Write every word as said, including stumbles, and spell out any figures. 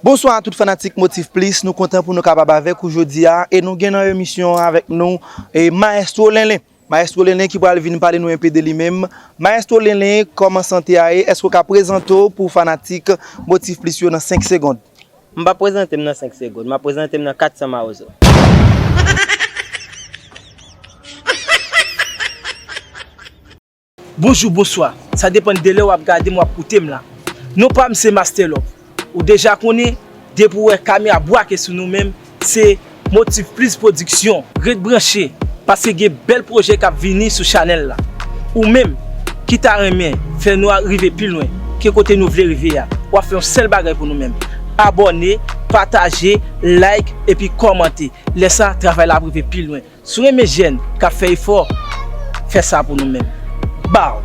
Bonswa a tout fanatik Motif Plis, nou kontan pou nou kapab avèk ou jodi a e nou gen nan emisyon an avèk nou e Maestro Lenlen. Maestro Lenlen ki pral vin pale nou enpe de li menm. Maestro Lenlen, kòman sante a ye? Èske w ka prezante w pou fanatik Motif Plis yo nan senk segonn? M p ap prezante m nan senk segonn, m ap prezante m nan kat san mawozo. Bonjou, bonswa. Sa depann de lè w ap gade m, w ap koute m la. Non pa m se Master Love. Ou deja konnen, depi w wè kamera bwake sou nou menm, se Motif Plis Pwodiksyon. Ret branche, paske gen bèl pwojè k ap vini sou chanèl la. Ou menm ki ta renmen fè nou rive pi lwen ke kote nou vle rive a, w ap fè yon sèl bagay pou nou menm. Abòne, pataje, like epi kòmante. Lè sa, travay la ap rive pi lwen. Si w renmen jèn k ap fè efò, fè sa pou nou menm. Baw!